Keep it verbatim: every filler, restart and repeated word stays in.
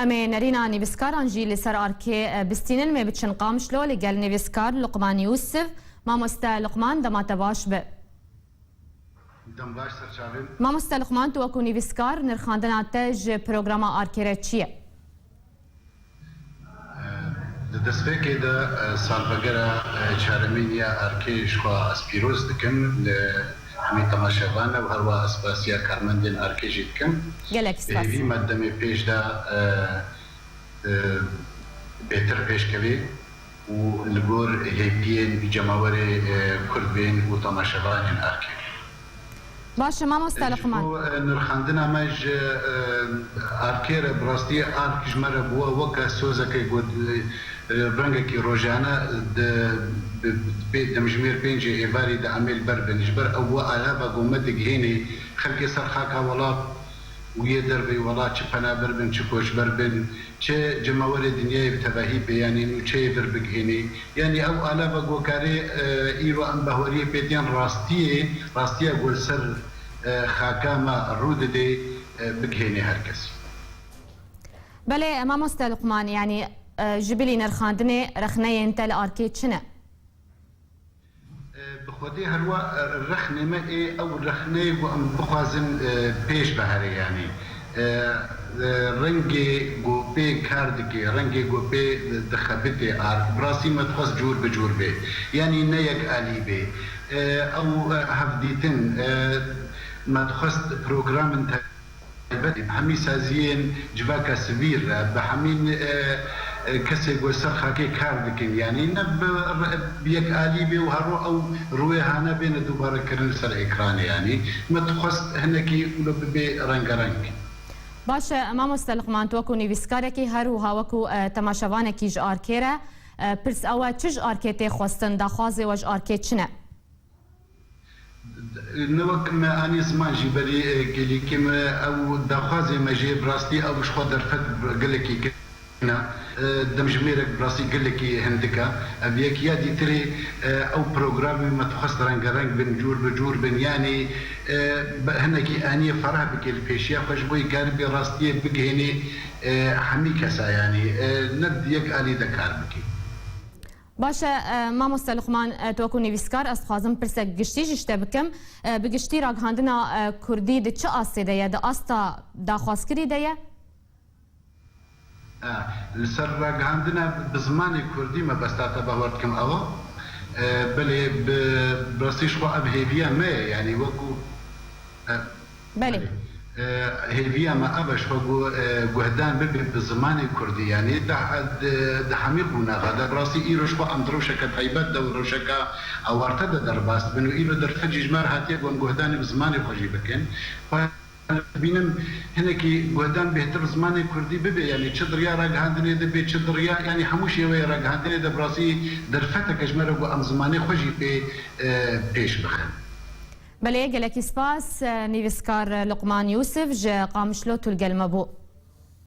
Em ê nerîna nivîskaran jî li ser arkê, e, bistînin. Em ê biçin Qamişlo li gel nivîskar Luqman Yûsif. Mamoste Luqman, dema te baş be. Dem baş ser çavên. Mamoste Luqman, tu wekû nivîskar, nirxandina te ji programa arkê re çi ye? Di destpêkê de, e, salvegera, e, çaremîn ya arkê ji xwe ez pîroz dikim li hemî temaşevan ve û herwiha ez spasiya karmendên arkê jî dikim. Gelek spas. Hêvî me demê pêş de, e, e, bêtir pêşkevê û li gor hêviyên cemawerê, e, Kurd bên û temaşevanên arkê. Baş e, mamoste Luqman. Ji bo, e, nirxandina me ji, e, arkê re, bi rastî ark ji me re bûye weke sozeke ku, e, rengekî rojane di, bi, bi pê demjimêr pêncê êvarî de em ê li ber bin. Ji ber ew bûye alava ku me digihênê xelkê ser xaka welat û yê derveyî welat, çi penaber bin, çi koçber bin, çi cemawerê dinyayê bi tevahî bê, yanî nûçeyê vir bigihênê. Yanî ew alava ku karê, e, îro em bahweriyê pê dên rastiyê, rastiya ku li ser, e, xaka me rû didê, e, bigihênê her kesî. Belê, mamoste Luqman, yanî, e, ji bilî nirxandinê rexneyên te li arkê çi ne? E, bi xwedê herwa, e, rexnê me ê ew rexneyê ku em bixwazin, e, pêş bihere, yanî, e, e, rengê ku pê kar dike, rengê ku pê dixebitê ark, bi rastî me dixwest cûr bi cûr bê. Yanî ne yek alî bê. E, ew, e, hevdîtin, e, me dixwest programin te-, taybet, bi hemî saziyên civaka sivîl re, bi hemîn, e, e, kesê ku ser xakê kar dikin, yanî ne bi re-, bi yek alî bê û her ro ew rûyê hane bêne dubare kirin li ser ekranê, yanî me dixwest hinekî wilo bibe rengereng. Baş e, mamoste Luqman, tu wekû nivîskarekî, her wiha wekû, e, temaşevanekî ji arkê re, e, pirs ew e, çi ji arkê tê xwestin, daxwazê we ji arkê çi ne? Ne wek me anî ziman jî berî, e, gelîkê me ew daxwazê me jê bi rastî ew ji xwe derfet gelekî kirine. E, demjimêrek bi rastî gelekî hindik e. Ev yek ya dîtirê, e, ew programê me dixwest rengereng bin, cûr bi cûr bin. Yanî, e, bi hinekî aniye ferah bike li pêşiya xwe ji bo yê karibê rastiyê bigihênê, e, hemî kesa, yanî, e, ne di yek alî de kar bike. Baş e, e, mamoste Luqman, e, tu wekû nivîskar, ez dixwazim pirsek giştî jî ji te bikim. E, bi giştî ragihandina, e, kurdî di çi astê de ye? Di asta daxwazkirî de ye? E, li ser ragihandina bi zimanê kurdî mebesta te bawer dikim ew e. E, belê bi, bi rastî ji xwe ev hêviya me ye, yanî wekû, e, Belê. Belê. E, hêviya me ev e, ji xwe ku, e, guhdan bibe bi zimanê kurdî, yanî di, di, di hemî qonaxa de. Bi rastî îro ji xwe em di rewşeke taybet de û rewşeke awarte de derbas dibin û îro derfet jî ji me re hatiye ku em guhdanê bi zimanê xwe jî bikin. Xwe dibînim hinekî guhdan bêhtir zimanê kurdî bibe, yanî çi di riya ragihandinê de be, çi di riya, yanî hemû şêweyê ragihandinê de bi rastî derfeteke ji me re ku em zimanê xwe jî pê, e, pêş bixin. Belê, gelekî spas. Nivîskar Luqman Yûsif ji Qamişlo tu li gel me bû.